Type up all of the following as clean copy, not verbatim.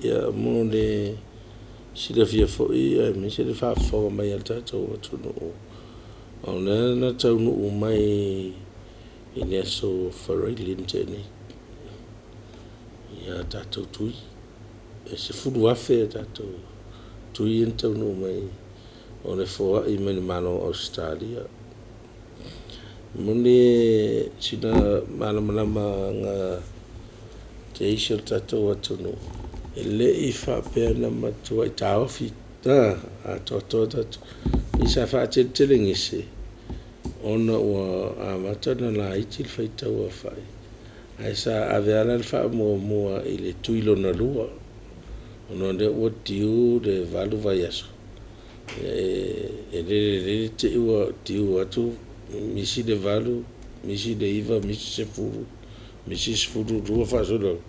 Ia, mo le silafia foi aemaise le faafofoga mai a le tatou atunuu, o lea na taunuu mai i le Aso Faraile na tea nei tatou tui. E 10,000 a tatou tui ia na taunuu mai o le foai mai le Malo o Ausetalia. E moni sina malamalamaaga teisi o le tatou atunuu, e le i faapea na matuai taofi atoatoa tatou. Sa faateletelegese ona ua amata ona laiti le faitau aofai, ae sa ave lava la le faamuamua i le tui lona lua, ona o lea ua due le 8 vaiaso. E le lelei le te i ua due atu misi le 8, misi le 9, misi le 10, misi le 12 faasolo atu,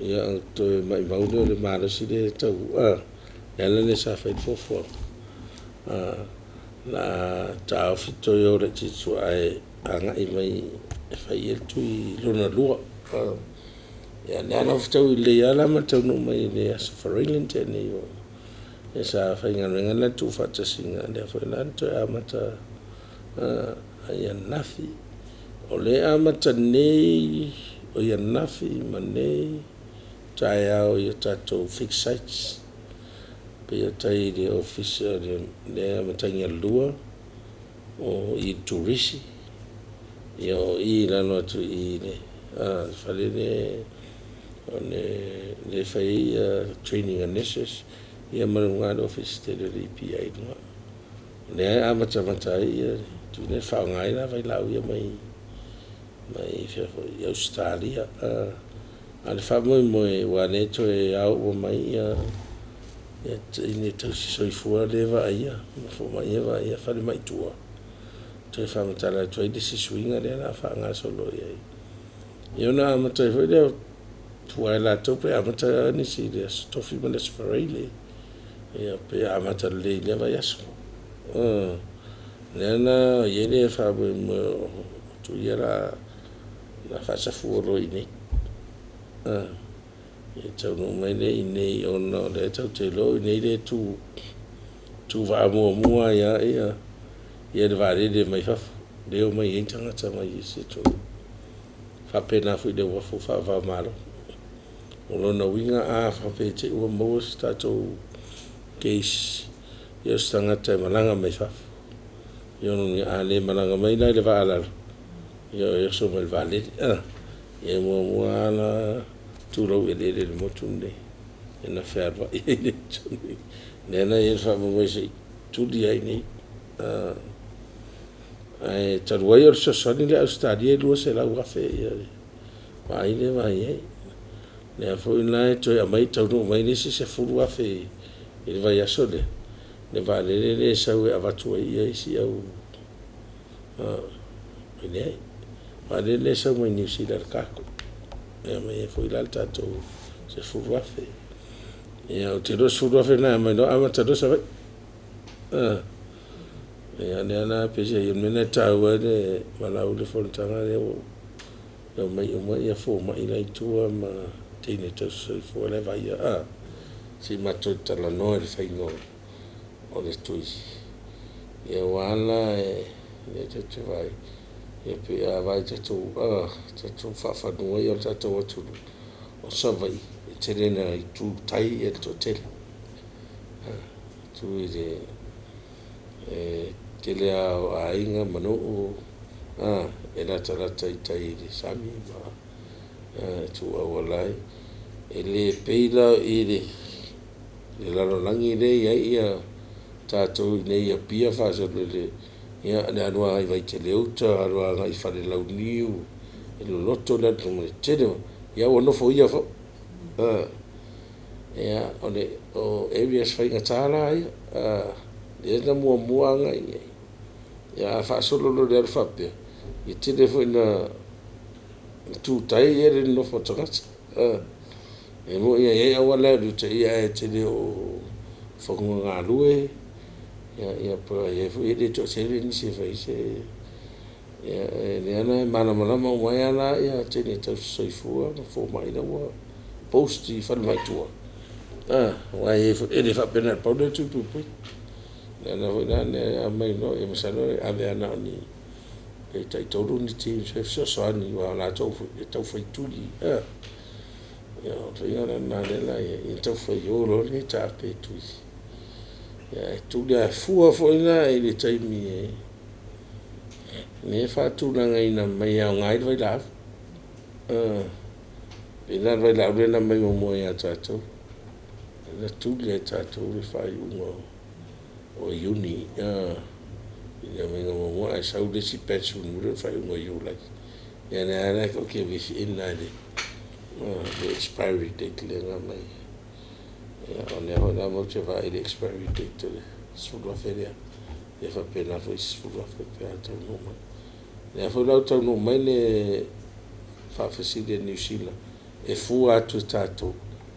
ia ona toe maumau lea o le malosi lea e tau. O le ala lea sa fai ai le fuafuaga, o le a taofi toe o laitiiti i tua ae agai mai e fai le tui lona lua. Ia o lea la ua fetui lelei lava la ma le taunuu mai i le Aso Faraile na tea nei, sa faigaluega la le tuufaatasiga, lea foi la na toe amata ai ananafi. O lea e amata nei, oi ananafi ma nei taeao i a tatou fixed sites, pei o tai i le Ofisa lea e Matagialalua, o i i le Turisi, o i i lalo atu i i i le fale lea e fai ai trainings a nurses, ia ma luga i le Ofisa tele o le EPI i luga. O lea e amatamata ai le tui lea, e faaaoga ai la vailaau ia mai Ausetalia. A o le faamoemoe, aua o lea e toe ao uma mai teine tausisoifua lea e vaaia ma fomai ia e vaaia falemai i tua, e toe faamatala atu ai le isi suiga lea o le a faagasolo i ai. Ia ona amata ai foi lea, fua e latou pe amata nisi i le Aso Tofi ma le Aso Faraile, ia pe amata lelei i lea vaiaso. O lea la e i ai le faamoemoe o tui ia o le a faasafua loa i inei. Ia taunuu mai lea i inei ona o lea tatou te iloa o i inei lea e tuvaa muamua ai lava le vaalele mai fafo, lea e omai ai tagata mai isi atunuu. E faapena foi i le uafu faava-o-Malo. O lona uiga a faapea te i ua maua se tatou case o se tagata e malaga mai fafo, ia lona uiga a le malaga mai la i le vaa a lalo, ia e oso mai i le vaalele. Ia e muamua lava ona tu laueleele o le motu lenei ona fealuai ai lea i totonu i i. O lea la e i ai le faamoemoe se i tuli lava i inei. Ae talu ai o le fesoasoani lea a Ausetalia e $200,000 le vaai lea e vaai ai. O lea foi la e toe aumai taunuu mai le isi 10,000 i le vaiaso lea, le vaalele lea e sau e avatu ai isi au. E leai, o le vaalele lea e sau mai Niu Sila o le cargo, e aumai ai foi la le tatou 10,000. Ia ou te iloa o le 10,000 lena e aumai loa amata loa Savaii. Ia o lea la peiseai o le mea lena e taua ai le valaau i le fonotaga lea e omai uma fomai la e i tua ma teine tausisoifua la e vaaia, se i matou talanoa i le faiga o le tui, aua la o lea tatou te vaai, pei a vaai i tatou faafanua ia o le tatou atunuu, o Savaii, e tele ina itu tai le toatele. E tu i le tele lava o aiga ma nuu e latalata i tai i le sami ma tu auala ai. E le pei la o i i le lalolagi lea e i ai tatou i inei i Apia faasolo i le alu agai i Vaitele-uta, alu agai i Falelauniu, e loloto le alu i luga, e tele, ia ua nofoia foi. Ia, o areas faigata la ia, lea na muamua agai i ai, a faasolo loa i le alu faapea, e tele foi ina tu tai le nonofo a tagata. E moni lava e i ai auala e alu i uta, ae tele o fanua galue, po o i ai foi e le toatele nisi e fai ai se. O lea la e malamalama uma ai lava teine tausisoifua ma fomai la ua post i falemai i tua. Aua e le faapea na o le pau lea o le tui puipui. O le ala foi la lea e aumai loa, masalo e ave lava na o ni, pe taitolu ni teams e fesoasoani aua o latou foi e tau fai tui. Ia o le faiga la lena o lea o le a i ai, ia tau fai o loa le taape e tui. Ae tuli lava fua foi la i le taimi e faatulagaina mai e aoga ai le vailaau. E pei la o le vailaau lea na aumai muamua ia tatou, na tuli lava e tatou i le faaiuga o Iuni i le aumaiga muamua, ae sau le isi batch mulimuli o le faaiuga o Iulai. Ia o lea la tatou te within lava i le expiry date lea na aumai ai. Ia o lea foi la matou te vaai i le expiry date o le $10,000 lea, ia faapena foi isi $10,000 pe a taunuu mai. O lea foi la ua taunuu mai le faafesili a Niu Sila, e fua atu e tatou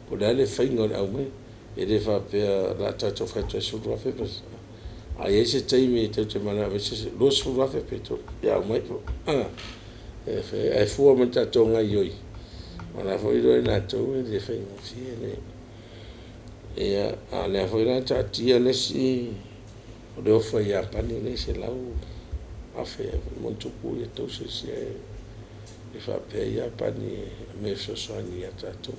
po o le a le faiga o le aumaiga. E le faapea o le a tatou fai atu e $10,000, a i ai se taimi tou te mananao ai i se isi $20,000 pe $30,000, ia aumai. Ae fua mai i le tatou gaoioi, aua o la foi e iloa e latou e le faigofie. Ia, a o lea foi la e taatia le isi, o le ofa a Iapani lea e 100,000+ doses lea e faapea ai Iapani e aumai e fesoasoani ia tatou.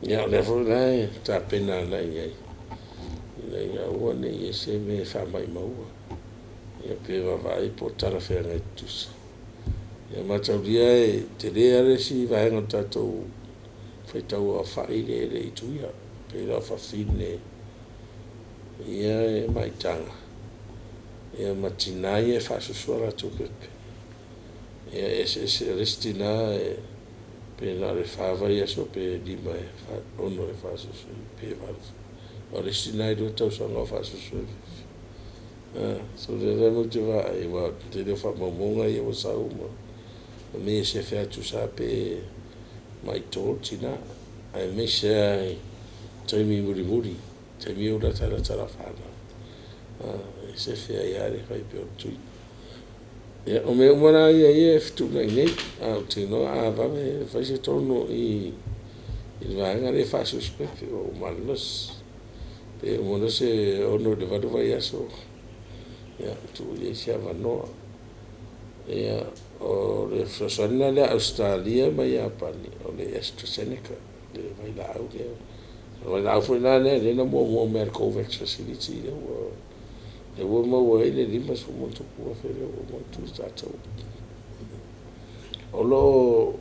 Ia o lea foi la e tapena agai i ai, ina ia aua ne i i ai se mea e faamaumauina, ia pe vaavaai po o talafeagai tutusa. Ia mataulia e tele lava le isi vaega o le tatou faitau aofai lea e le i tuia, pei la o fafine ia e maitaga, ma tina ia e faasoso a latou pepe. Ia e eseese, o le isi tina pe na o le fa vaiaso pe 5 6 e faasoso ai pe 8. A o le isi tina e 2 tausaga o faasoso le pepe. So, o lea la matou te vaai aua o le tele o faamaumauga ia ua sau ma mea e sefe atu tusa lava pe mai to le tina, aemaise lava i taimi mulimuli, taimi ia ua latalata o le a fanau, e sefe ai lava le fai pea o le tui. Ia, o mea uma la ia e fetuunai nei, ae ou te iloa a vave fai se tonu i le vaega lea e faasoso pepe ua malolosi. Pe uma loa se 6 i le 8 vaiaso, ia tuu i ai se avanoa. Ia, o le fesoasoani la lea a Ausetalia ma Iapani, o le AstraZeneca le vailaau lea. O le vailaau foi la lea na muamua mai e le COVAX Facility lea ua maua ai le 50+ lea ua uma ona tui tatou. O lo o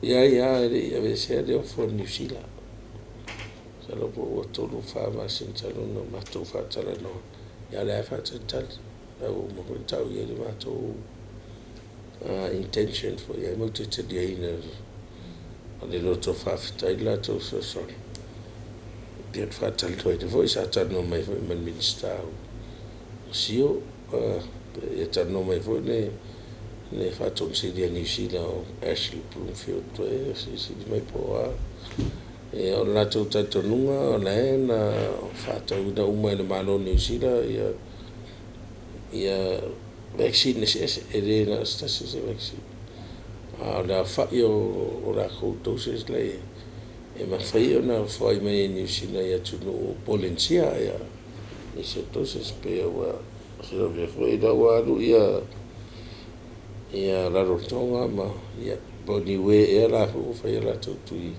i ai lava e le i aveesea le ofo a Niu Sila. Masalo po ua 3 i le 4 masina talu ona matou faatalanoa, a o lea lava e faatalitali. Ua uma foi ona tau i ai le matou intention foi lea matou te taliaina ma le loto faafetai le latou fesoasoani. Pei ona faatalanoaina foi, sa talanoa mai foi ma le Minisita o MCIL, talanoa mai foi le Faatonu Sili a Niu Sila o Ashley Bloomfield, e fesilisili mai po o a. Ia o le latou talitonuga o la e na faatauina uma e le Malo o Niu Sila vaccine eseese, e le na o se tasi se vaccine. A o le aofai o latou doses la e i ai, e mafai ona foai mai e Niu Sila i atunuu o Polenisia nisi o doses. Pei ua silafia foi o la ua alu Rarotoga po o Niue ea la foi ua fai a latou tui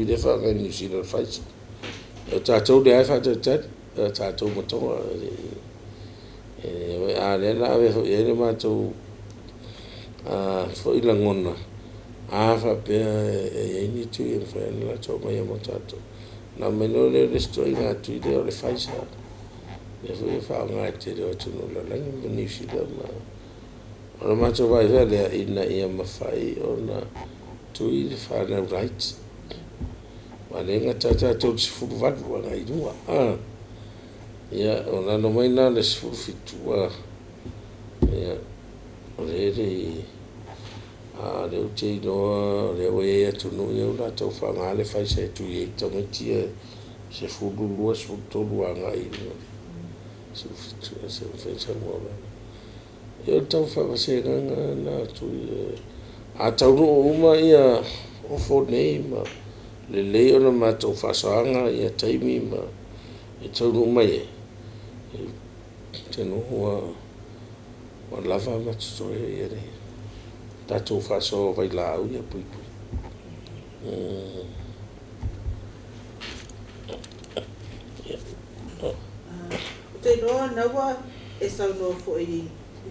lea e faaaoga e Niu Sila o le Pfizer. O tatou lea lava e faatalitali, o tatou ma Toga, a o lea o le a ave foi i ai le matou foi lagona, a faapea e i ai ni tui e mafai ona latou aumaia mo tatou, ona aumai loa lea o le isi ituaiga tui lea o le Pfizer, lea foi e faaaoga e le tele o atunuu o le lalolagi ma Niu Sila. O le matou vaai foi lea, ina ia mafai ona tui le fanau laiti, aua o lea e gata lava tatou i le 18 agai i luga. Ia, o lalo mai la o le 17, ia, o lea e le i… a o lea ou te iloa o lea ua i ai atunuu ia ua latou faaaogaina le Pfizer e tui ai tamaiti ia e 12, 13 agai i luga i le 17. Ia o le tau faavasegaga lena o tui. A taunuu uma ofo nei ma lelei ona matou faasoaga ia taimi ma e taunuu mai ai, atonu ua lava ma totoe le tatou faasoa o vailaau ia puipui. Ou te iloa o lena ua e saunoa foi i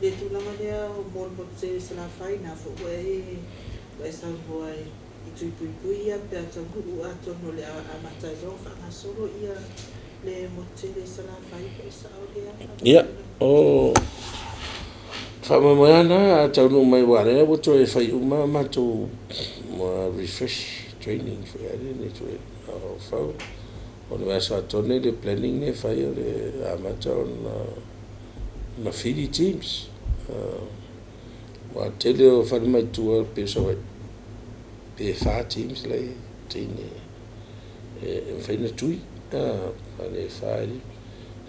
le tulaga lea mo le motu tele i Salafai, o lena foi ua e saunoa i tui puipui ia pe a taunuu, atonu o le a amata ai loa ona faagasolo le motu tele i Salafai po o le sao lea? Ia, o faamoemoega lena a taunuu mai aua o lea ua toe fai uma matou refresh training foi lea. O le vaiaso atoa lenei i le planning lea e fai o le amata ona fili teams. Aua o le tele o falemai i tua pei o Savaii, pe fa teams la e i ai, teine e mafai ona tui. O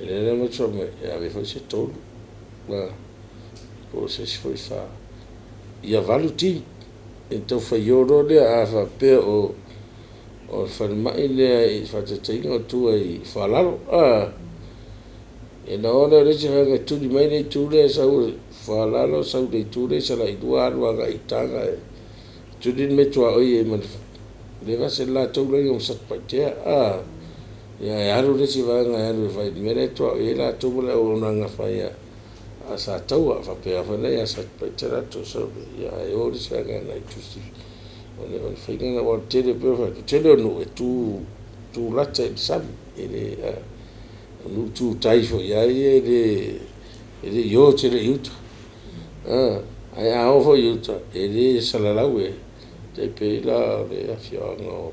lea la matou te fai mai, e ave foi se tolu po o se isi foi fa, ia valu team. Ona tau faio loa lea, a faapea o le falemai lea i le faataitaiga o tua i Foalalo, ona o lea o le isi vaega e tuli mai le itu lea sau Foalalo sau i le itu lea i Salailua alu agai i Taga e tuli le mea tuaoi ai ma le vase le latou laina ma Satupaitea. Ia ae alu le isi vaega e alu e fai i le mea la e tuaoi ai latou ma le auaunaga fai a Sataua. E faapena foi la ia Satupaitea latou sau, ae o le isi vaega agai i Tuasivi. O le faiga lena, aua o le tele o nuu e tu lata i le sami. O nuu tu tai foi lava ia e le i o tele i uta. Ae a oo foi i uta, e le salalau. E tai pei la o le afioaga o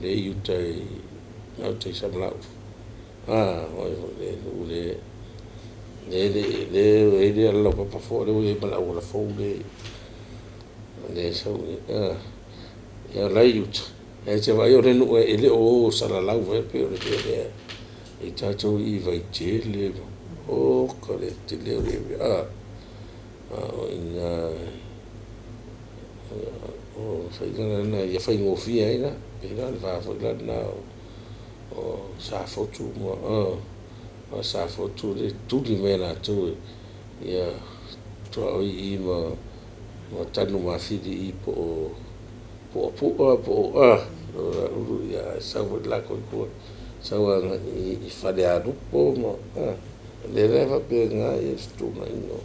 lea e i uta i gauta i Samalaeulu, o le nuu lea e i ai le auala laupapa fou, a o lea ua i ai ma le auala fou lea e sau i… O la e i uta, ae te vaai o le nuu e le o salalau foi, pei o le mea lea i tatou i Vaitele, oka le tele o le area. A o i ina, o le faiga lena ia faigofie ai la, pei la o le va foi lena o Safotu, aua o Safotu e tuli mai e latou ia tuaoi i i ma Tanumafili i i po o Puapua po o a, ae sau foi le latou itu sau agai i Falealupo. O lea la e faapena le fetuunaiga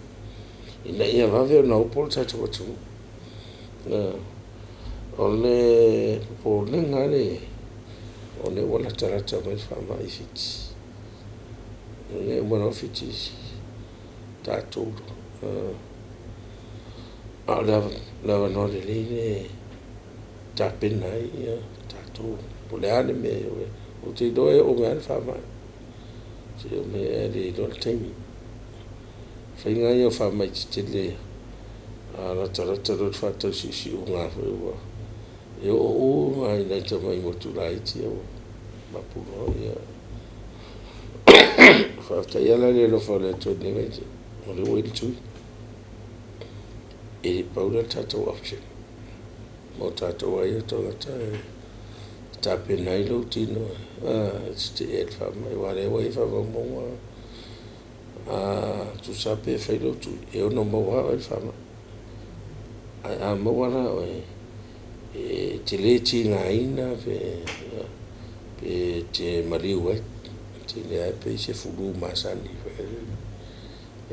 ina ia vave ona opo le tatou atunuu. O le popolega lava lea e i ai, o lea ua latalata mai le faamai i Fiti. O lea e uma loa Fiti tatou, a o le avanoa lelei lea e tapena ai tatou, po o le a le mea e oo i ai. Ou te iloa e oo mai lava le faamai, se i omai ae le iloa le taimi. O le faiga lava ia o faamai tetele ia, a latalata loa i le faatausiusiuga foi ua… E oo uma lava i nai tamai motu laiti ia ua mapu loa. Faafetai lava la i le alofa o le Atua i lenei vaitaimi o lea ua i ai le tui. E le pau lea o le tatou option mo tatou lava ia o tagata e tapena ai lou tino e tetee i le faamai, aua o lea ua i ai faamaumauga, tusa lava pe fai lou tui, e ono maua lava oe i le faamai. Ae a maua la oe, e te le tigaina pe e te maliu ai, e tele lava pei se flu masani foi lele.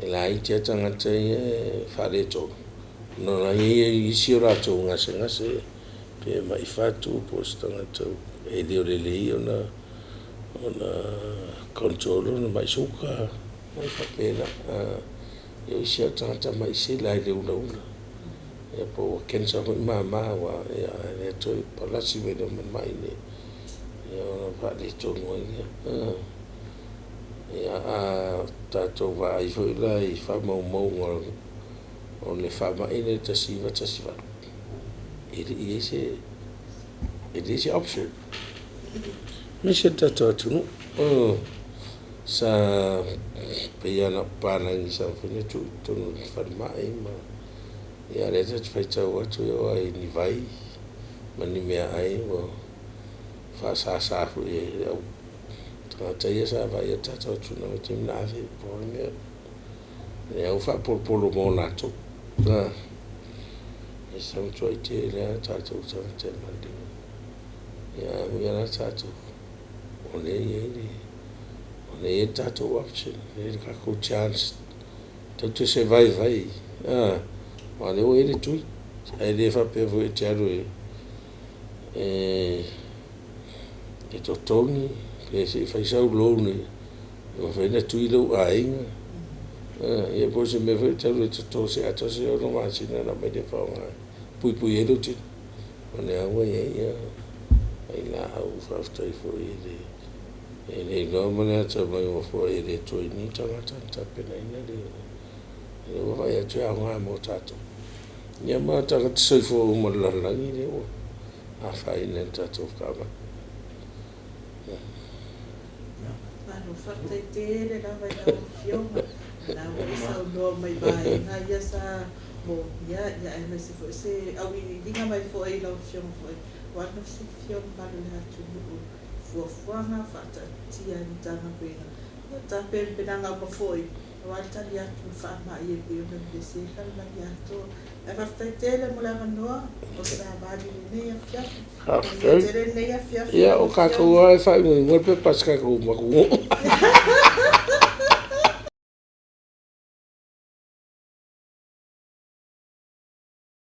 E laiti lava tagata ia e faaletonu, ona o la e i ai isi o latou gasegase, pe mai fatu po o se tagata e le o lelei ona control lona mai suka, mea faapena. O isi lava tagata mai sela i le ulaula, ia po ua cancer foi mama aua e le toe palasi mai loa ma le mai lenei, ona faaletonu ai lea. Ia, a tatou vaai foi la i faamaumauga o le faamai lea i le 1918, e le i i ai se option, aemaise le tatou atunuu. Sa pei lava na o papalagi sa mafai ona tuu i totonu o le falemai, a o lea ta te faitau atu e oo lava i ni vai. ma ni meaai ua faasāsā foi e le au tagata ia sa vaaia le tatou atunuu i le taimi na ave ai. Pau o le mea, lea ua faapolopolo mo latou, sa matuai tele lava tatou tagata e maliliu. Ia ae ui lava la tatou, o lea e i ai le, o lea e i ai le tatou option, e i ai le tatou chance tatou te survive ai, aua o lea ua i ai le tui. Ae le faapea foi e te alu e totogi pe se i fai sau loan e mafai ona tui lou aiga, ia po o se mea foi lea e te alu e toto se i atoa se 6 masina ona aumai lea e faaaoga e puipui ai lou tino. O lea ua i ai vailaau faafetai foi e le iloa ma le atamai ua foai e le Atua i ni tagata na tapenaina le lea ua vaai atu e aoga mo tatou. Ia ma tagata soifua uma o le lalolagi lea ua afaina i le tatou faamai. Malo faafetai tele lava i lau Afioga, o lena ua e saunoa mai i vaega ia sa moomia, aemaise foi o se auiliiliga mai foi i lau Afioga foi, aua le silafia e le mamalu o le atunuu i fuafuaga faataatitia a le Matagaluega, ia o tapenapenaga uma foi aua le tali atu i le faamai e pei ona vevesi ai le lalolagi atoa. Ae faafetai tele mo le avanoa o se savali i lenei afiafi. Manuia Faafetai. tele lenei afiafi i Ia, lau o tatou Afioga. lava e faaigoigoa le pepa a si tatou matunuu.